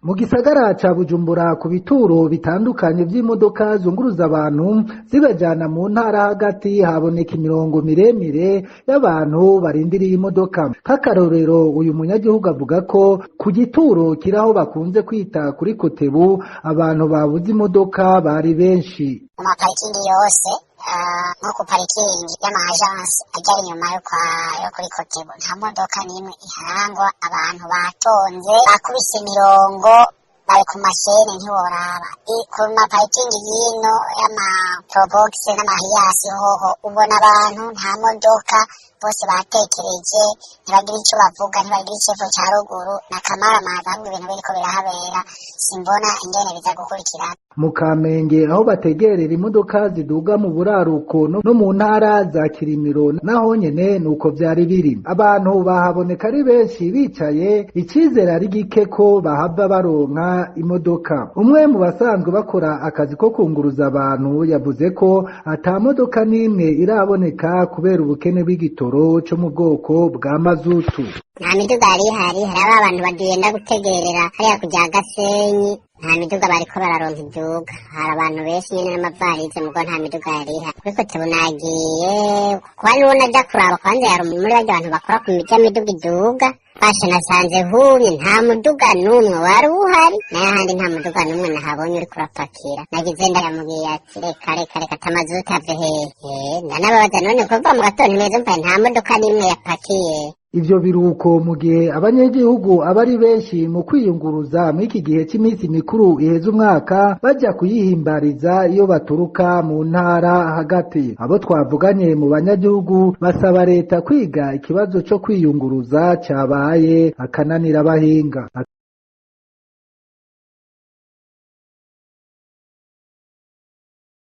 Mu gisagara ca Bujumbura, ku bituro bitandukanye vy'imodoka zunguruza abantu zibajana mu ntara hagati, haboneka imirongo miremire y'abantu barindiriye imodoka. Nk'akarorero, uyu munyagihugu avuga ko ku gituro kiri aho bakunze kwita kuri Kotebu, abantu babuze imodoka bari benshi. Mu maparikingi yose, nko ku parikingi y'ama agence ajya inyuma yo kuri Kotebu, nta modoka n'imwe iharangwa. Abantu batonze, bakubise imirongo, bari ku mashene, ntiworaba. Ku maparikingi y'ino y'ama Probox n'ama Hiace hoho ubona abantu, nta modoka, bose batekereje, ntibagira ico bavuga, ntibagira icepfo ca ruguru na kamaramaza. Ahubwo ibintu biriko birahabera simbona ingene biza gukurikirana. Mu Kamenge, aho bategerera imodoka ziduga mu buraruko no mu ntara za Kirimiro, naho nyene nuko vyari biri. Abantu bahaboneka ari benshi bicaye, icizere ari gike ko bahava baronka imodoka. Umwe mu basanzwe bakora akazi ko kunguruza abantu yavuze ko ata modoka n'imwe iraboneka kubera ubukene bw'igitoro co mu bwoko bwa mazutu. Nta miduga yari ihari. Hari abantu bagenda gutegerera hariya kujya Gasenyi, nta miduga bariko bararonka iduga. Hari abantu benshi nyene n'amavarize, mugo nta miduga yari ihari. Kuri Kotebu nagiye kuba nuwo naja kuraba kwanza yari muri barya bantu bakora ku mirya miduga iduga. Basha, nasanze humye, nta muduga n'umwe wari uhari. N'ahandi nta muduga n'umwe nahabonye uriko urapakira. Nagize ndayamubwiye ati: "Reka, reka, reka, tamazutu ave hehe?" Ndanababaza: "None kuva mu gatondo ntimeze mvaye, nta modoka n'imwe yapakiye?" Ivyo biruko mu gihe abanyagihugu aba ari benshi mu kwiyunguruza muri iki gihe cy'iminsi mikuru iheza umwaka, bajya kuyihimbariza iyo baturuka mu ntara hagati. Abo twavuganye mu banyagihugu basaba leta kwiga ikibazo co kwiyunguruza cabaye akananira abahinga.